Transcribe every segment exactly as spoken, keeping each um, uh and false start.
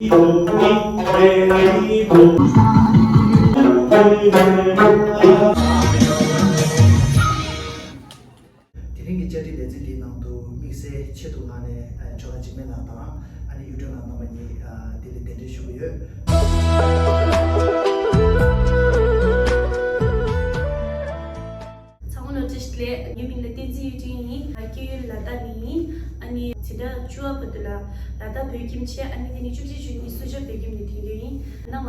དེ་རིང་གི་བཅར་འདྲི་ལེ་ཚན་འདིའི་ནང་དུ་དམིགས་བསལ་ཆེད་དུ་ངག་ནས་ཆོལ་ཁ་འཇིགས་མེད་ལགས་དང་ཨ་ནི་གཡུ་སྒྲོན་ལགས་རྣམ་པ་གཉིས་ལྡི་ལི་གདན་འདྲེན་ཞུ་གི་ཡོད། ཚང་མ་ལ་བཀྲ་ཤིས་བདེ་ལེགས། ངའི་མིང་ལ་བསྟན་འཛིན་གཡུ་སྒྲོན་ཡིན། སྐྱེས་ཡུལ་ལ་དྭགས་ནས་ཡིན། ཨ་ནི་ཕྱི་ཟླ་བཅུ་པ་བར་དུ་ལ་ལ་དྭགས་བོད་ཁྱིམ་བྱས། ཨ་ནི་དེ་ནས་བཅུ་གཅིག་བཅུ་གཉིས་སུ་ཇཱ་བོད་ཁྱིམ་ནས་ཐོན་རྒྱུ་ཡིན། ད་ང་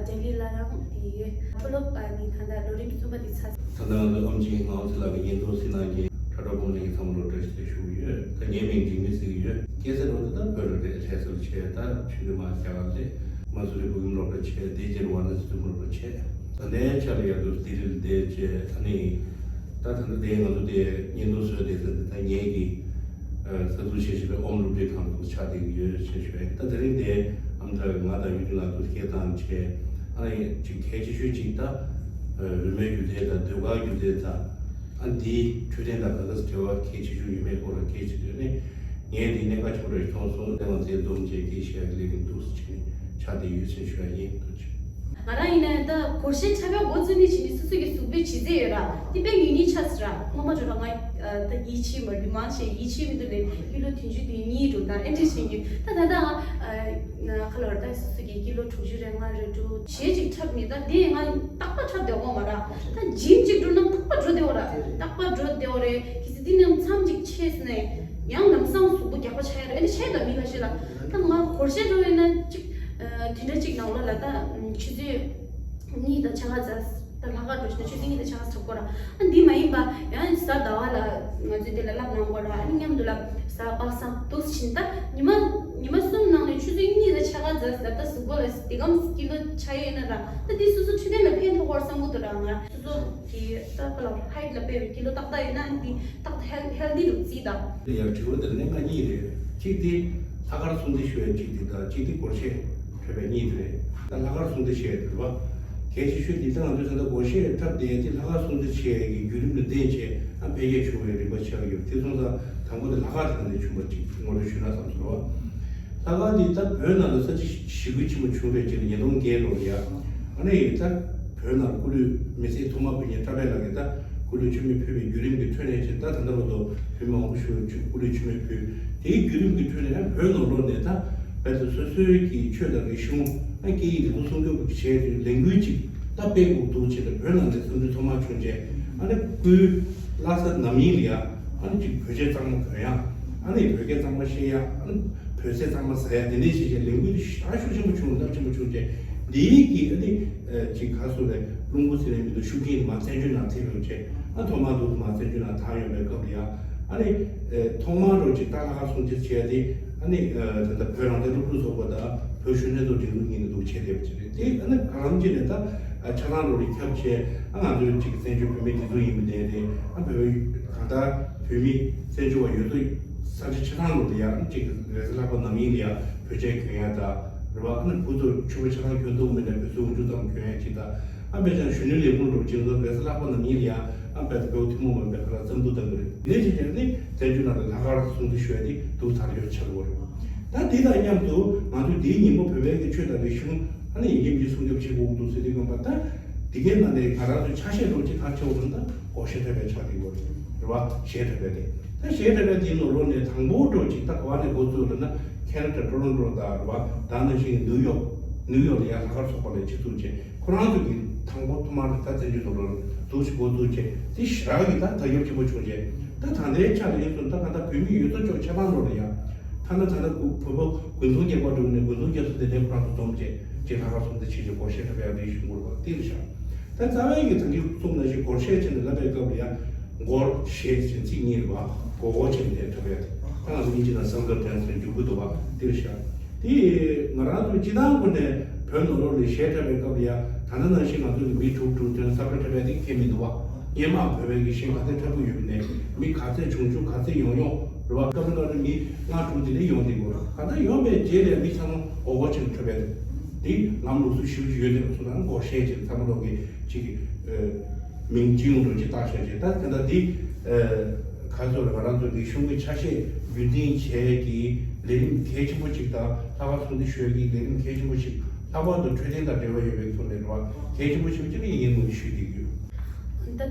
ལྡི་ལི་ལ་རང་དེ་མཐོ་སློབ་ཨ་ནི་ད་ལྟ་ལོ་རིམ་གསུམ་པ་དེ་ཚར། ད་ལྟ་ང་ཚོའི་ཨེམ་ཆི་ངག་དབང་ཚེ་ལགས་ཀྱི་བརྙན་ཐུང་གཟིགས་གནང་མཁན་དྲ་གྲོགས་ཕོ་མོ་ལྷན་རྒྱས་ཚང་མ་ལ་བཀྲ་ཤིས་བདེ་ལེགས་ཞུ་གི་ཡོད། ད་ངའི་མིང་འཇིགས་མེད་ཟེར་གྱི་ཡོད། སྐྱེས་ས་འགྲོ་དེ་ད་བོད་ལ་རེད། ལྷ་ས་ལ་བྱས། ད་ཆུང་དུས་མ་རྒྱ་གར་སླེབས། མ་སུ་རི་བོད་ཁྱིམ་སློབ་གྲྭ་བྱས། དེ་རྗེས་ཝཱ་ར་ཎ་སི་བོད་ཁྱིམ་སློབ་གྲྭ་བྱས། ད་ལྟའི་ཆ་ལ་ཡར་དུ་ལྡི་ལིར་བསྡད་བྱས། ཨ་ནི་ད་ད་ལྟ་དེ་ང་ཚོ་དེ་བརྙན་ཐུང་བཟོས་བསྡད་ས་དེ་ད་ངེད་ཀྱི་ཨ་གསར་འཛུགས་བྱས་བཞིན་པའི་ཨོམ་སློབ་ཁྲིད་ཁང་དུ་ཆགས་བསྡད་ཀྱི་ཡོད་ཅེས་ཞུ་ཡ་ཡིན། ད་དེ་རིང་དེ་ཨ་མ་ད་ང་དང་གཡུ་སྒྲོན་ལགས་དུ་སྐད་བཏང་བྱས། ཨ་ནི་ཅིག་གལ་ཆེ་ཤོས་ཅིག་ད་ཨ་རོལ་མོའི་སྒྱུ་རྩལ་དང་ཟློས་གར་སྒྱུ་རྩལ་དང་། ཨ་འདིའི་འཕྲོད་བསྟེན་དང་ག་འདྲ་འབྲེལ་བ་གལ་ཆེ་ཤོས་ཡོད་མེད་སྐོར་ལ་སྐད་ཆ་དྲིས་ནས། ངས་འདི་གནད་འགག་ཆེན་པོ་རེད་མཐོང་སོང་། དེ་ང་ཚོའི་སྡོམ་བྱས་སྐད་བཤད་ཀྱི་ལས་རིམ་འདུག་སེ་བྱས་ནས་ཆགས་བསྡད་ཡོད་ཅེས་ཞུ་ཡ་ཡིན། ཐུགས་རྗེ་ཆེ། ང་རང་ཡིན་ན་ད་སྒོར་གཞས་འཁྲབ་པའི་འགོ་བཙུགས་ནས་བྱས་ནས་སོ་སོ་གི་གཟུགས་པོའི་བྱེད་རྩིས་ཡོད་ར། དེ་དཔེ་ཡུན་རིང་ཆགས་སོང་ར། སྔོན་མ་འགྲོ་ལ་ང་ད་ཡིད་ཆེས་མ་རེད། མང་ཆེ་ཡིད་ཆེས་མི་འདུག་ལས། ཀི་ལོ་བདུན་ཅུ་དོན་གཉིས་འགྲོ་དང་ཨེ་འདྲ་བྱེད་རྒྱུ། ད་ད་ད་ང་ཁ་ལོར་ད་སོ་སོ་གི་ཀི་ལོ་དྲུག་ཅུ་རེ་ལྔ་རེ་འགྲོ། གཞས་ཅིག་འཁྲབ་ནས་ད་དེ་ང་རྟག་པར་འཁྲབ་བསྡད་ཡོད་མ་ར། ད་ཇིམ་ཅིག་འགྲོ་ན་རྟག་པར་འགྲོ་བསྡད་ཡོད་ར། རྟག་པར་འགྲོ་བསྡད་ཡོད་རེད། གལ་སྲིད་དེ་ནས་མཚམས་ཅིག་ཆད་ནས་ཡང་ལམ་སང་གཟུགས་པོ་རྒྱགས་པ་ཆགས་ཡ་རེད། ཨ་ནི་ཆད་ད་མི་ཁ་ཤས་ལ། ད་ང་སྒོར་གཞས་འགྲོ་ཡིན་ན་ཅིག་ཨ་དེ་འདྲ་ཅིག་ནང་ལོགས་ལ་ད་ཆུ་ཚོད་གཉིས་དང་ཕྱེད་ཀ་ཙམ། ད་ལྷག་དཀར་འགྲོ་ཞིག་ན་ཆུ་ཚོད་གཉིས་དང་ཕྱེད་ཀ་ཙམ་འགྲོ་དགོས་ར། ཨ་འདི་མ་ཡིན་པ་ཡང་གཟའ་ཟླ་བ་ལ་ང་ཚོས་དེ་ལ་བསླབ་གནང་དགོས་ར། ཨ་ནི་མཉམ་དུ་ལ་གཟའ་པ་སངས་འདུག་སེ་ཕྱིན། ད་ཉི་མ་ཉི་མ་གསུམ་ནང་ནས་ཆུ་ཚོད་གཉིས་དང་ཕྱེད་ཀ་ཙམ་ད་ལྟ་གཟུགས་པོ་ལ་དེ་གམ་ཀི་ལོ་ཆགས་ཡོད་ན་ར། ད་འདི་སོ་སོ་འཕྲོད་བསྟེན་ལ་ཕན་ཐོགས་པར་བསམ་གྱི་འདུག་ར། ང་སོ་སོ་གི་ད་ཁ་ལ་ཧའིཊ་ལ་དཔེ་བའི་ཀི་ལོ་ཏག་ཏག་ཡོད་ན་འདི་ཏག་ཏག་ཧེལ་ཧེལ་ཐི་རུ་བརྩིས་དང་། དེ་ཡང་དྲི་བ་དེ་གནད་འགག་གཉིས་རེད། གཅིག་དེ་ལྷག་དཀར་སྲུང་བརྩི་ཞུ་ཡ་གཅིག་དེ་དང་། གཅིག་དེ་སྒོར་གཞས་འཁྲབ་པའི་གཉིས་དེ་རེད། ད་ལྷག་དཀར་སྲུང་བརྩི་ཞུ་ཡ་དེ་རེད་བ། གལ་ཆེ་ཤོས་དེ་ད་ང་ཚོས་ད་ལྟ་སྒོར་གཞས་འཁྲབ་བསྡད་དེ་ལྷག་དཀར་སྲུང་བརྩི་བྱེད་ཡ་གི་བརྒྱུད་རིམ་ལ་བརྟེན་བྱས་ཨ་འཕེལ་རྒྱས་བྱུང་བའི་རིམ་པ་ཆགས་ཡོད། དེ་སོང་ཙང་དང་པོ་དེ་ལྷག་དཀར་དེ་ནས་བྱུང་བ་གཅིག་ངོ་སྤྲོད་ཞུས་ན་བསམ་སོང་བ། ལྷག་དཀར་འདི་ད་བོད་ནང་ལ་ས་བྱི་ཞི་རྒོལ་ཆེན་པོ་བྱུང་བའི་རྗེས་ལ་ཉིས་སྟོང་བརྒྱད་ལོར་ཡ། ཨ་ནི་ད་བོད་ནང་སྐུ་ལུས་མི་ཚེ་ཐོག་མ་ཕུལ་མཁན་གྲྭ་པ་ལགས་ཀྱིས་ད་སྐུ་ལུས་མཆོད་མེ་ཕུལ་བའི་བརྒྱུད་རིམ་གྱི་ཁྲོད་ནས་ཅིག་ད་ད་ལྟ་བར་དུ་བོད་མི་མང་པོ་ཞིག་སྐུ་ལུས་མཆོད་མེ་ཕུལ། དེའི་བརྒྱུད་རིམ་གྱི་ཁྲོད་ནས་ཡང་བོད་ནང་ལོགས་ནས་ད་རྦད་དེ་སོ་སོའི་གི་ཆོས་དང་རིག་གཞུང་ཨ་སྐད་ཡིག་དེ་ཚོ་སྲུང་སྐྱོབ་བྱས་ཏེ་ལས་འགུལ་ཅིག་ད་སྤེལ་དགོས་འདུག་ཅེས་ལ་བོད་ནང་ནས་འཚམས་འདྲི་ཐོག་མར་བྱུང་རྗེས་ཨ་ནི་སྐུའི་བླ་གཟའ་རྣམ་གཉིས་ལ་ཡ་ཨ་ནི་ཅིག་བོད་ཆས་གཙང་མ་གྱོན་ཡ། ཨ་ནི་བོད་སྐད་གཙང་མ་བཤད་ཡ། ཨ་ནི་བོད་ཟས་གཙང་མ་ཟ་ཡ། དེ་འདྲའི་བྱས་བྱས་ལས་འགུལ་དེ་ཞེ་དྲག་ཤུགས་ཆེན་པོ་བྱུང་། རླབས་ཆེན་པོ་བྱུང་རྗེས་འདིའི་གི་ཨ་ནི་ཅིག་ག་སུ་རེད། རླུང་བུ་ཟེར་ནས་མི་འདུག་ཤུགས་རྐྱེན་མར་བཙན་བྱོལ་ནང་ཐེབས་ཡོང་རྗེས་ཨ་ཐོག་མར་འདུག་མར་བཙན་བྱོལ་ནང་དར་ཡོང་བའི་སྐབས་ལ་ཡ། ཨ་ནི་ཐོག་མར་རོགས་ཅིག་ད་ལྷག་དཀར་སྲུང་བརྩི་བྱས་ཏེ་ཨ་ནི་ད་ལྟ་བོད་རང་བཙན་སློབ་ཕྲུག་ཚོགས་པ་དང་བོད་གཞོན་ནུ་ཚོགས་སྒྲིག་འཛུགས་གཉིས་ནས་འདུག་བྱས་བསྡད་པ་ཅིག་རེད། དེ་ཨ་ནི་ག་ལམ་ཅིག་ནས་ད་ཆ་ཚང་རོགས་ལ་ཁྱབ་བྱས་ཨ་ང་ཚོའི་ཅིག་བཙན་བྱོལ་བོད་མིའི་སྒྲིག་འཛུགས་ཡིན་པའི་ལྡན་རེད། ཨ་བོད་གང་ལྟར་བོད་མི་བཙན་བྱོལ་བ་ཡོད་དོ་ས་ཆ་ཆ་ཚང་ལོ་ལ་ཡ་ཨ་ཅིག་རེས་གཟའ་ལྷག་པ་ནམ་ཡིན་ལ་ཡ་བོད་ཆས་གྱོན་ཡ་ད་རེད་བ། ཨ་ནི་བུ་ཚོ་ཕྱུ་པ་ཆ་ཚང་གྱོན་ཐུབ་མེད་ན་བོད་ཟས་འོག་འཇུག་ཙམ་གྱོན་ཡ་ཅིག་ད་ཨ་དཔེ་ཆ་གཞོན་ནུ་ལས་ཁུངས་འགྲོ་ཅིག་ཚོ་རེས་གཟའ་ལྷག་པ་ནམ་ཡིན་ལ་ཡ་ཨ་བོད་ཐུན་མོང་མ་ཡིན་པའི་ཁ་ལག་བརྩམས་འདུག་ད་གི་རེད། དེ་ཅིག་ཀྱང་ནི་བཙན་བྱོལ་ནང་ལ་ལྷག་དཀར་སྲུང་བརྩི་ཞུ་ཡ་དེ་འདུག་ད་ཡོད་ཆགས་ཡོད་རེད། ད་དེ་དང་མཉམ་དུ་ང་ཚོས་དེའི་ཉིན་མོ་བོད་པའི་གི་ཆོས་དང་རིག་གཞུང་ཨ་ནི་ཡིན་གཅིག་མིན་གཅིག་སྲུང་སྐྱོབ་བྱེད་དགོས་འདུག་ཟེར་དུས་སྐབས་ད་དེ་གའི་ནང་ནས་ང་རང་ཚོའི་ཆ་ཤས་འགྲོ་ཅིག་ཐག་ཆོད་འོང་ན་ད་སྒོར་གཞས་འཁྲབ་པའི་ཆ་དེ་ཡོད་རེད་བ། གཞས་འཁྲབ་པའི་དེ་ད་གཞས་འཁྲབ་པའི་དེའི་ནང་ལོགས་ནས་དང་པོ་འགྲོ་ཅིག་ད་ག་བ་ནས་འགོ་བཙུགས་ལ་ན་ཁེ་ན་ཌ་ཊོ་རོན་ཊོ་ད་རེད་བ། ད་ནང་བཞིན་ནིའུ་ཡོག་ནིའུ་ཡོག་ལ་ཡ་ལྷག་དཀར་ཚོགས་པ་ལ་ཆེད་འཛུགས་བྱས། ཁོ་རང་ཚོ་གིས་དང་པོ་ཐོག་མར་ད་བཙན་བྱོལ་ནང་ལོགས་འཛུགས་ཤིག་འགོ་འཛུགས་བྱས་དེ་ཞེ་དྲག་གི་ད་དར་ཁྱབ་ཆེན་པོ་བྱུང་རྗེས་ད་ད་ལྟའི་ཆ་ལ་ཡིན་སོང་ད་ག་ད་བོད་མི་ཡོད་ཚད་ཅོག་ཆ་ཚང་ལོགས་ལ་ཡ། ཐ་ན་ད་ལྟ་བོད་པ་དགུན་ཚོང་རྒྱག་པ་འགྲོ་ནས་དགུན་ཚོང་རྒྱག་ས་དེ་ནས་ཁོ་རང་ཚོ་འཛོམས་བྱས་ཅིག་ལྷག་དཀར་ཚོགས་འདུ་བྱེད་ཅིག་སྒོར་གཞས་འཁྲབ་ཡག་དེ་ཞུ་དགོས་རེད་བ། དེ་རེད་ཤག་ད་རྩ་བའི་གི་ད་གིན་གསུངས་ནང་བཞིན་སྒོར་གཞས་བྱས་ནས་ལབ་པའི་སྐབས་ལ་ཡ། སྒོར་གཞས་ཟེར་ཚིག་གཉིས་རེད་བ། སྒོར་སྒོར་བྱས་ནས་འཁྲབ་ཡ་དེ། ད་ང་ཚོ་དབྱིན་ཇི་ནང་སེལ་ཕ་ཌན་སི་ཟེར་འགྱུར་གྱི་འདུག་བ། དེ་རེད་ཤག་དེ་ང་རང་ཚོ་སྤྱི་བཏང་ཁོ་ནས་བོད་ནང་ལོགས་ལ་གཞས་འཁྲབ་པའི་སྐབས་ལ་ཡ། ད་ནང་ནང་བཞིན་ང་ཚོ་གི་མི་དྲུག་དྲུག་དོན་སེལ་ཕ་ཌན་སི་འཁྲབ་ཡ་དེ་ཁྱད་མི་འདུག་བ། སྔོན་མ་བོད་པའི་གི་གཞས་ག་ཚད་འཁྲབ་ཀྱི་ཡོད་མེད། མི་ག་ཚད་བྱུང་བྱུང་ག་ཚད་ཡོང་ཡོང་རེད་བ། སྐབས་རེ་སྐབས་རེ་མི་ལྔ་དྲུག་དེ་འདྲ་ཡོང་བསྡད་ཀྱི་ཡོད་རེད། གང་ལྟར་ཡོང་པའི་རྗེས་ལ་མི་ཚང་མ་སྒོར་སྒོར་བྱས་ནས་འཁྲབ་པ་དེ་ལམ་ལུགས་སྲོལ་ཞེ་པོ་ཅིག་ཡོད་དེ་ཚོ་དང་སྒོར་གཞས་བྱས་ཚང་མ་ལོག་གི་ཅིག་མིང་སྤྱི་ཡོངས་འགྲོ་ཅིག་བཏགས་བཞག་ཅིག་ད་དེ་འདྲ་དེ་ ག་ཚོད་ལ་ང་རང་ཚོ་འདི་གཞུང་གི་ཆ་ཤས་རྒྱུན་འཛིན་བྱས་ཀྱི་ལས་རིམ་གལ་ཆེན་པོ་ཞིག་དང་། ལྷག་དཀར་ཚོགས་འདུ་ཞུ་ཡས་ཀྱི་ལས་རིམ་གལ་ཆེན་པོ་ཞིག་ལྷག་པར་དུ་འཕྲོད་བསྟེན་དང་འབྲེལ་བ་ཡོད་པའི་ཐོག་ནས་རེད་བ། གལ་ཆེན་པོ་ཞིག་ཅིག་ཡིན་ངོས་ནས་ཞུ་བསྡད་ཀྱི་ཡོད། ད་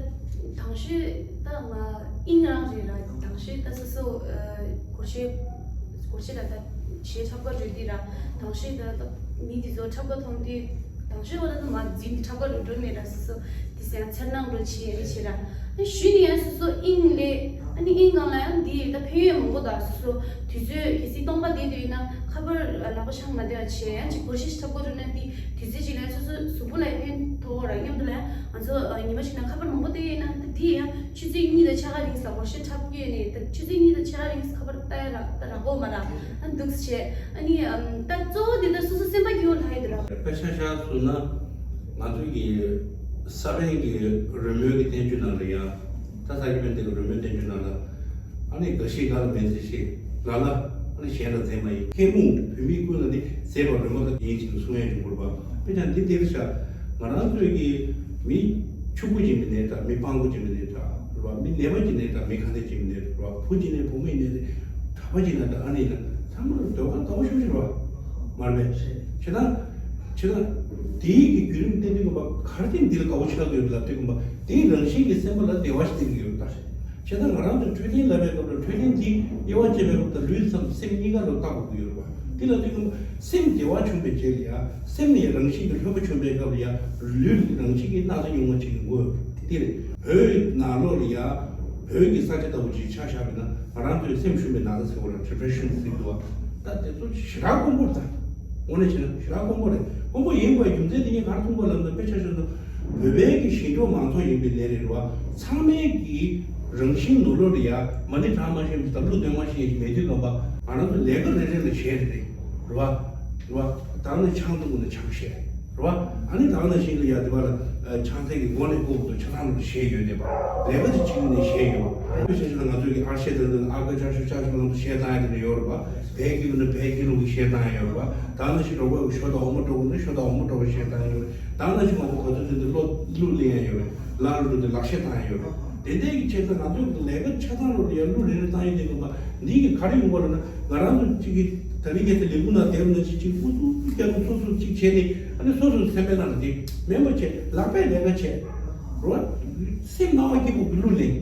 དང་ཤོས་ད་ང་དབྱིངས་རང་རེད་ལ། དང་ཤོས་ད་སོ་སོ་ཨ་སྒོར་གཞས་སྒོར་གཞས་ལ་ད་གཞས་འཁྲབ་ག་འགྲོ་དུས་ར། དང་ཤོས་ད་ད་མི་དེ་ཚོ་འཁྲབ་ག་མཐོང་དུས། དང་ཤོས་འོ་ད་ད་མ་འཛིན་འཁྲབ་ག་འགྲོ་འགྲོ་མེད་ར། སོ་སོ་དེ་སེང་འཚེར་སྣང་འགྲོ་ཆེ་རེ་ཆེ་ར། ཨ་ཞུས་ནས་ཡང་སོ་སོ་དབྱིངས་ལས། ཨ་ནི་དབྱིངས་སྒང་ལ་ཡང་འདི་ད་ཕན་ཡོན་མང་པོ་དང་སོ་སོ་དུས་ཚོད་གལ་སྲིད་སྟོང་པ་བསྡད་དུས་ཡིན་ན་ཁ་པར་ལག་པ་འཆང་མ་བསྡད་པ་བྱས། ཡང་ཅིག་སྒོར་གཞས་ཤིག་འཁྲབ་དགོས་འགྲོ་ན་འདི་དུས་ཚོད་ཅིག་ལ་སོ་སོ་གཟུགས་པོ་ལ་ཕན་ཐོགས་ར་སྙམ་དུ་ལ། ཡང་ང་ཚོ་ཉི་མ་ཞིག་ན་ཁ་པར་མང་པོ་བལྟས་ཡིན་ན་ད་འདི་ཡང་ཆུ་ཚོད་གཉིས་དང་ཕྱེད་ཀ་རིང་ས་སྒོར་གཞས་འཁྲབ་ཀྱི་ཡོད་ནས། ད་ཆུ་ཚོད་གཉིས་དང་ཕྱེད་ཀ་རིང་ས་ཁ་པར་ལྟ་ཡ་ར་ད་རག་གོ་མ་ར། ཨ་འདུག་སེ་བྱས། ཨ་ནི་ད་གཙོ་བོ་འདི་ད་སོ་སོ་སེམས་པ་སྐྱིད་པོ་ལྷག་ཡོད་དུ་ར། དཔེ་ཆ་བཞག་སོང་ན་ང་ཚོ་གི་ས་པཎ་གྱི་རོལ་མོའི་གི་བསྟན་བཅོས་ནང་ལ་ཡང་། ད་ས་སྐྱ་པཎྜི་ཏའི་རོལ་མོའི་བསྟན་བཅོས་ནང་ལ། ཨ་ནི་འགའ་ཞིག་ང་ལ་མི་མཛེས་ཤིང་། ལ་ལ་ཨ་ནི་གཞན་ལ་མཛེས་མ་ཡིན། མཁས་རྨོངས་བུད་མེད་ཀུན་ལ་ནི། མཛེས་པ་རོལ་མོ་ལྟར་ཡིན་ཞེས་གསུང་ཡས་ཡོང་གི་རེད་པ། དཔེ་ཆ་འདི་འདིར་བཞག་ང་རང་ཚོའི་གི་མི་ཕྱུག་པོ་ཅིག་མིན་ནའི་འདྲ། མི་དཔང་པོ་ཅིག་མིན་ནའི་འདྲ་རེད་པ། མི་ནད་པ་ཅིག་ནའི་འདྲ། མི་ག་འདྲ་ཅིག་མིན་ནའི་འདྲ་རེད་པ། བུ་ཅིག་ནའི་བུ་མོ་ཡིན་ནའི་འདྲ། གྲྭ་པ་ཅིག་ན་འདྲ། ཨ་ནི་ན་ཚང་མ་ལ་འདོད་པ་ལྟ་བུ་ཞིག་རེད་པ། མ་རེད་པས། བྱས་ཙང་། བྱས་ཙང་། དེའི་གི་བརྒྱུད་རིམ་བསྟན་དུས་ཙམ་པ་ག་རེ་བྱས་ནས་འདི་ལ་དགའ་བོ་ཆགས་ཀྱི་ཡོད་ལབ་དུས་ཙམ་པ། དེའི་རང་བཞིན་གྱིས་སེམས་པ་ལ་བདེ་བ་ཞིག་སྟེར་གྱི་ཡོད་ད། བྱས་ཙང་ང་རང་ཚོས་འཕྲོད་བསྟེན་ལབ་པའི་སྐབས་ལ། འཕྲོད་བསྟེན་འདི་དབྱེ་བ་ཕྱེ་བའི་སྐབས་ལ་ལུས་སམ་སེམས་གཉིས་ཀ་ལ་ལྟ་དགོས་ཀྱི་ཡོད་རེད་པ། འདི་ལབ་དུས་ཙམ་པ་སེམས་བདེ་བ་བྱུང་བའི་རྗེས་ལ་ཡ། སེམས་ནས་རང་བཞིན་གྱིས་ལྷོད་པོ་བྱུང་བའི་སྐབས་ལ་ཡ། ལུས་རང་བཞིན་གྱིས་ན་ཚ་ཉུང་བ་བྱེད་ཀྱི་འགོ་ཡོད་རེད། དེ་རེད། བོད་ནང་ལོགས་ལ་ཡ། བོད་ཀྱི་ས་ཆ་ལྟ་བུ་ཅིག་ཆ་བཞག་པ་ཡིན་ན། ང་རང་ཚོའི་སེམས་ཞུམ་པའི་ན་ཚ་ཟེར་བ་ལ་ཌི་པི་རེ་ཤན་ཟེར་གྱི་འདུག་པ། ད་དེ་ཚོ་ཞེ་དྲག་དཀོན་པོ་རེད་ད། དངོས་གནས་བྱས་ན་ཞེ་དྲག་དཀོན་པོ་རེད། དཀོན་པོ་ཡིན་པའི་རྒྱུ་མཚན་དེ་ངས་ག་རེ་མཐོང་གི་ལབ་ན། དཔེ་ཆ་བཞག་ན་བོད་པའི་གི་ཞིང་འབྲོག་མང་ཚོགས་ཡིན་པའི་ལས་རེད་རེད་པ། ཚང་མའི་གི་རང་བཞིན་ནོར་ལོག་ལ་ཡ། མ་ཎི་བགྲང་མ་ཤེས་ཤིང་། ལུགས་འདོན་མ་ཤེས་ཤིང་མེད་དུས་ཙམ་པ། ང་རང་ཚོ་ལས་ཀ་རེ་རེ་ལ་ཞེད་རེད་རེད་པ། རེད་པ། ད་ནི་ཆང་འཐུང་དགོས་ན་ཆང་ཞེད་རེད་པ། ཨ་ནི་ད་ནང་བཞིན་གྱི་ཡ་དེ་བ་ལ་ཆང་ཚད་ཀྱི་སྒོ་ནས་བསྐོར་དུས་ཆ་ཚང་ལ་ཞེད་ཡོད་དེ་པ། ལས་ཀ་དེ་བྱེད་ཀྱི་ནས་ཞེད་ཡོད་པ། དཔེ་ཆ་བཞག་ན་ང་ཚོས་ཀྱི་ཨར་ཤེད་དང་ཨར་ཀ་ཅར་ཤུ་ཅར་ཤུ་ལང་དུ་ཞེད་བཏང་ཡ་དེ་འདྲ་ཡོད་རེད་པ། བལ་སྐྱིད་ལ་ནི་བལ་སྐྱིད་ལུག་གི་ཞེད་བཏང་ཡ་ཡོད་རེད་པ། ད་ནང་བཞིན་རོགས་པ་གི་ཞོ་དང་འོ་མ་འགྲོ་དགོས་ན་ཞོ་དང་འོ་མ་འགྲོ་གི་ཞེད་བཏང་ཡ་ཡོད་རེད། ད་ནང་བཞིན་ང་ཚོ་ག་ཚོད་ཚོད་འདི་གློ་གླུ་ལེན་ཡ་ཡོད་རེད། ལག་ལ་འགྲོ་དུས་ལག་ཤེད་བཏང་ཡ་ཡོད་རེད། དེ་འདྲའི་གི་བྱས་ཙང་ང་ཚོའི་ལས་ཀ་ཆ་ཚང་ལོ་ལ་ཡ་གླུ་རེ་རེ་བཏང་ཡོད་དེ་གི་མ། འདི་གི་ག་རེ་ཡོང་གི་རེད་ན། ང་རང་ཚོ་གཅིག་གི་ད་རིང་ངས་དེ་ལས་ཁུངས་ནང་བསྡད་ན་ཅིག་ཅིག་ཨུ་ཚུགས་ཨུ་ཚུགས་རྒྱག་གི་སོ་སོ་གཅིག་བྱས་ནས། ཨ་ནི་སོ་སོའི་སེམས་པའི་ནང་ལ་དེ་མེད་པ་བྱས། ལག་པས་ལས་ཀ་བྱས། རོ། སེམས་སྣང་བ་སྐྱིད་པོ་གི་གླུ་ལེན།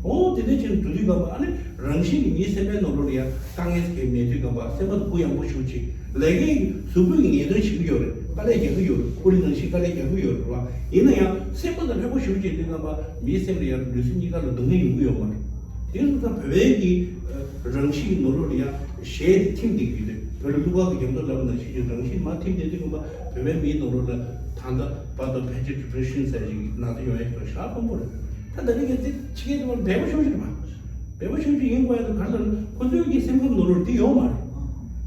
འོ་དེ་འདྲ་བྱས་ནས་འགྲོ་དུས་ཙམ་པ། ཨ་ནི་རང་བཞིན་གྱིས་ངའི་སེམས་པའི་ནང་ལོགས་ལ་ཡ་དཀའ་ངལ་ཟེར་མཁན་མེད་དུས་ཙམ་པ། སེམས་པ་གུ་ཡངས་པོ་ཞིག་བྱས། ལས་ཀའི་གཟུགས་པོའི་ངལ་དོན་བྱེད་ཀྱི་ཡོད་རེད། དཀའ་ལས་རྒྱག་གི་ཡོད་རེད། ཁོ་རང་ནང་བཞིན་དཀའ་ལས་རྒྱག་གི་ཡོད་རེད་བ། ཡིན་ན་ཡང་སེམས་པ་དང་ལྷོད་པོ་ཞིག་བྱས་དུས་ཙམ་པ། མིའི་སེམས་ལ་ཡང་ལུས་སེམས་གཉིས་ཀ་ལ་སྡུག་བསྔལ་ཡོང་གི་ཡོད་མ་རེད། དེ་སོང་ཙང་བོད་པའི་གི་རང་བཞིན་གྱི་ནང་ལོགས་ལ་ཡང་ཞེད་དེ་ཐིམ་བསྡད་ཀྱི་ཡོད་རེད། བོད་ལ་གླུ་གར་གྱི་རྒྱ་མཚོ་ལབ་པ་ནང་བཞིན་གྱི་རང་བཞིན་མར་ཐིམ་བསྡད་དུས་ཙམ་པ། བོད་པའི་མིའི་ནང་ལོགས་ལ་ད་ལྟ་བར་དུ་ཕལ་ཆེར་ཌི་པི་རེ་ཤན་ཟེར་ཅིག་ན་ཚ་ཡོང་ཡ་ཞེ་དྲག་དཀོན་པོ་རེད། ད་ད་རེས་ཀྱི་ཚིག་ཕྱི་རྒྱལ་དུ་བ་འབེལ་པོ་ཤོར་ཞིག་རེད་པ། འབེལ་པོ་ཤོར་ཞིག་ཡིན་དགོས་ཡ་དེ་ག་རེ་ལབ་ན། ཁོ་ཚོའི་གི་སེམས་ཁམས་ནང་ལོགས་འདི་ཡོད་མ་རེད།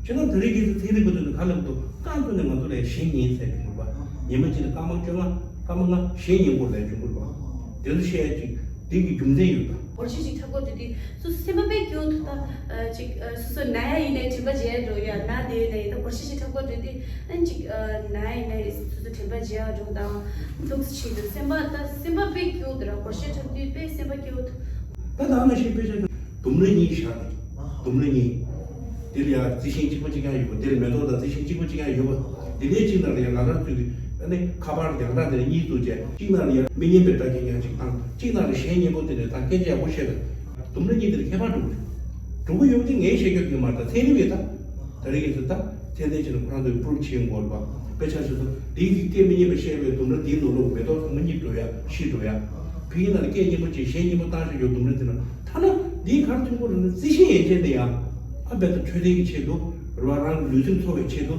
བྱས་ན་ད་རེས་ཀྱི་ཚིག་ཚན་རིག་པ་ཚོས་ག་རེ་ལབ་འདུག་རྐང་བཙུགས་ནས་ང་ཚོ་ལ་གཞས་ཉན་ཟེར་གྱི་འདུག་པ། ཉི་མ་གཅིག་ལ་སྐར་མ་བཅོ་ལྔ། སྐར་མ་ལྔ་གཞས་ཉན་དགོས་ལབ་ཀྱི་འདུག་པ། དེ་ཚོ་བཤད་ཡ་ཅིག་འདི་གི་རྒྱུ་མཚན་ཡོད་ད། སྒོར་གཞས་ཅིག་འཁྲབ་དགོས་དུས་དེ་སོ་སོ་སེམས་པ་དཔེ་སྐྱོ་འདུག་ད། ཨ་ཅིག་ཨ་སོ་སོ་ན་ཡ་ཡིན་ནའི་དྲན་པ་བརྗེད་འགྲོ་ཡ། ན་བསྡད་ནའི་ད་སྒོར་གཞས་ཅིག་འཁྲབ་དགོས་དུས་དེ། ཨ་ཅིག་ཨ་ན་ཡ་ཡིན་ནའི་སོ་སོ་དྲན་པ་བརྗེད་འགྲོ་དང་། འདུག་སེ་བྱེད་དུས་སེམས་པ་ད་སེམས་པ་དཔེ་སྐྱོ་འདུག་ར། སྒོར་གཞས་འཁྲབ་དུས་དཔེ་སེམས་པ་སྐྱོ་འདུག་ད་ད་ང་ཤེས་པའི་ཆ་ལྡུམ་ར་གཉིས་བཞག་ནས། ལྡུམ་ར་གཉིས། དེ་ལ་ཡ་རྩི་ཤིང་གཅིག་པ་གཅིག་རྐྱང་ཡོད་པ། དེ་ལ་མེ་ཏོག་དང་རྩི་ཤིང་གཅིག་པ་གཅིག་རྐྱང་ཡོད་པ། དེ་ནས་གཅིག་ནང་ལ་ཡ་ང་རང་ཚོའི་ཨ་ནི་ཁ་པར་རྒྱང་གྲགས་དེ་ལ་གཉིས་བཙུགས་བྱས། གཅིག་ནང་ལ་ཡ་མི་སྙན་པའི་སྒྲ་རྐྱང་རྐྱང་གཅིག་བཏང་། གཅིག་ནང་ལ་གཞས་སྙན་པོ་དེ་འདྲ་བཏང་། སྐད་ཆ་ཡག་པོ་བཤད་དང་། ལྡུམ་ར་གཉིས་དེ་ལ་ཁྱད་པར་འགྲོ་གི་རེད། འགྲོ་གི་ཡོད་པ་དེ་ངས་བཤད་རྒྱུ་དེ་མ་རེད། ད་ཚན་རིག་རེད་ད། ད་རེས་ཡིན་ཚེ་ད་ཚན་རྩལ་ཆེ་ན་ཁོ་རང་ཚོས་པུ་རུབ་བྱེད་དགོས་རེད་པ། དཔེ་ཆ་བཞག་ན་འདིའི་གི་སྐད་མི་སྙན་པ་བཤད་པའི་ལྡུམ་ར་འདིའི་ནང་ལོགས་མེ་ཏོག་ཚང་མ་རྙིད་འགྲོ་ཡ། ཤི་འགྲོ་ཡ། ཕ་གི་ནང་ལ་སྐད་སྙན་པོ་བྱས་གཞས་སྙན་པོ་བཏང་བཞག་ཡོད་ལྡུམ་ར་དེ་ན། ཐ་ན་འདིའི་ག་རེ་མཐུན་པོ་ལབ་ན། རྩི་ཤིང་ཡན་ཆད་དེ་ཡང་ཨ་བས་ད་འཕྲོད་བསྟེན་གྱི་ཆེད་དུ་རེད་པ། རང་གི་ལུས་སེམས་འཚོ་བའི་ཆེད་དུ་